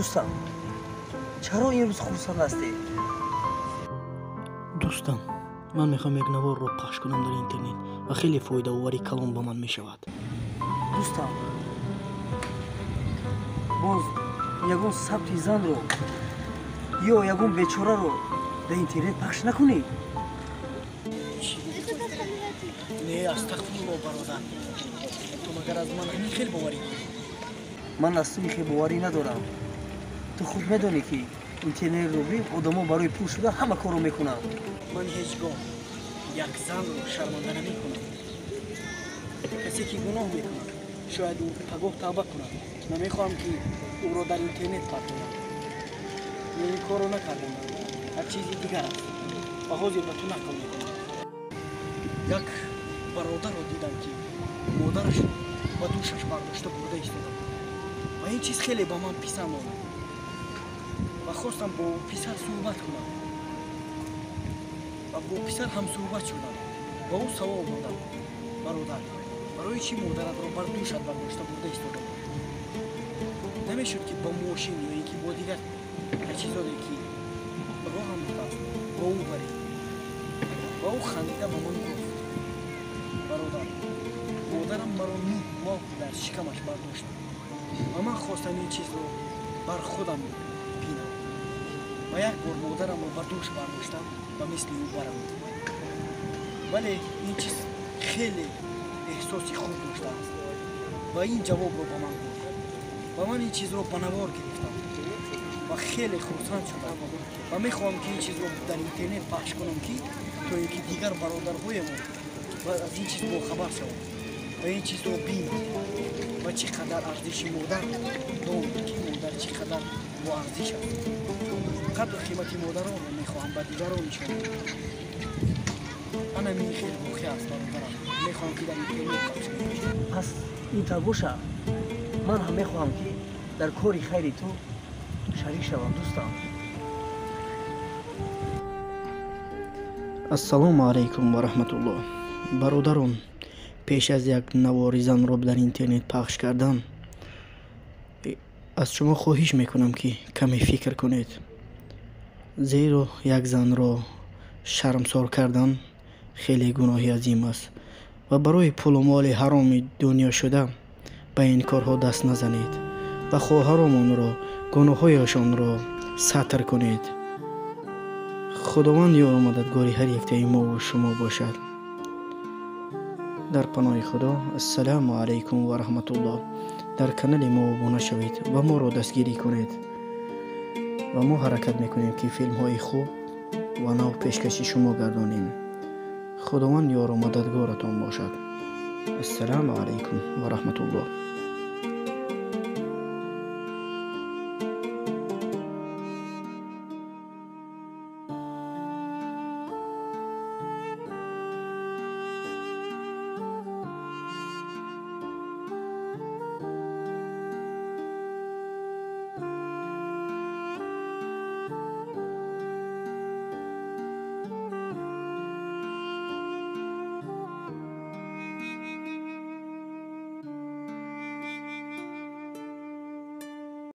Дӯстам, чаро имрӯз хурсанд ҳастӣ? Дӯстам, ман мехоҳам як наворро пахш кунам дар интернет ва хеле фоидаовари калон ба ман мешавад. Дӯстам, боз ягон сабти занро ё ягон бечораро дар интернет пахш накунӣ? Не, астағфирулло, бародар. Ту магар аз ман ҳамин хел боварӣ дорӣ? Ман аз ту ин хел боварӣ надорам. Ту худ медонӣ, ки интернетро бин, одамо барои пул шуда ҳама корро мекунанд. Ман ҳеҷ гоҳ як занро шарманда намекунам. Касе ки гуноҳ мекунад, шояд ӯ пагоҳ тавба кунад. Намехоҳам, ки ӯро дар интернет партоям. Мен ин корро накардам, як чизи дигар аст ва ҳозир ба ту нақл мекунам. Як бародарро дидам, ки модараш ба дӯшаш бардошта бурда истода буд ва ин чиз хеле ба ман писанд омад ва хостам бо писар суҳбат кунам ва бо писар ҳамсуҳбат шудам. Ба ӯ савол додам: бародар, барои чӣ модаратро бар дӯшат бардошта бурда истода буд? Намешуд, ки ба мошин ё ин ки бо дигар таҷҳизоте, ки роҳ андохтааст, бо ӯ барӣ? Ва ӯ хандида ба ман гуфт: бародар, модарам маро 9 моҳ дар шикамаш бардошт ва ман хостам ин чизро бар худам бинам ва як бор модарамро бар дӯш бардоштам ва мисли ӯ барам. Вале ин чиз хеле эҳсоси хуб доштааст. Ва ин ҷавобро ба ман гуфт ва ман ин чизро ба навор гирифтам ва хеле хурсанд шудам ва мехоҳам, ки ин чизро дар интернет пахш кунам, ки то ин ки дигар бародарҳоямон аз ин чиз бохабар шаванд ва ин чизро бинанд ва чӣ қадар арзиши модар донанд, ки модар чӣ қадар боарзиш аст. Қадру қимати модаронро мехоҳам ба дигарон нишон диҳам. Ана ин хеле воқеа аст, бародарам. Мехоҳам, ки дар интернет пахш кунам. Пас ин тавр боша, ман ҳам мехоҳам, ки дар кори хайри ту шарик шавам, дӯстам. Ассалому алайкум ва раҳматуллоҳ. Бародарон, пеш аз як навори занро дар интернет пахш кардан, аз шумо хоҳиш мекунам, ки каме фикр кунед, зеро як занро шармсор кардан хеле гуноҳи азим аст ва барои пулу моли ҳароми дунё шуда ба ин корҳо даст назанед ва хоҳаромонро гуноҳҳояшонро сатр кунед. Худованд ёру мададгори ҳар яктаи мову шумо бошад. Дар паноҳи Худо. Ассалому алайкум ва раҳматуллоҳ. Дар канали мо обуна шавед ва моро дастгирӣ кунед ва мо ҳаракат мекунем, ки филмҳои хуб ва нав пешкаши шумо гардонем. Худованд ёру мададгоратон бошад. Ассалому алайкум ва раҳматуллоҳ.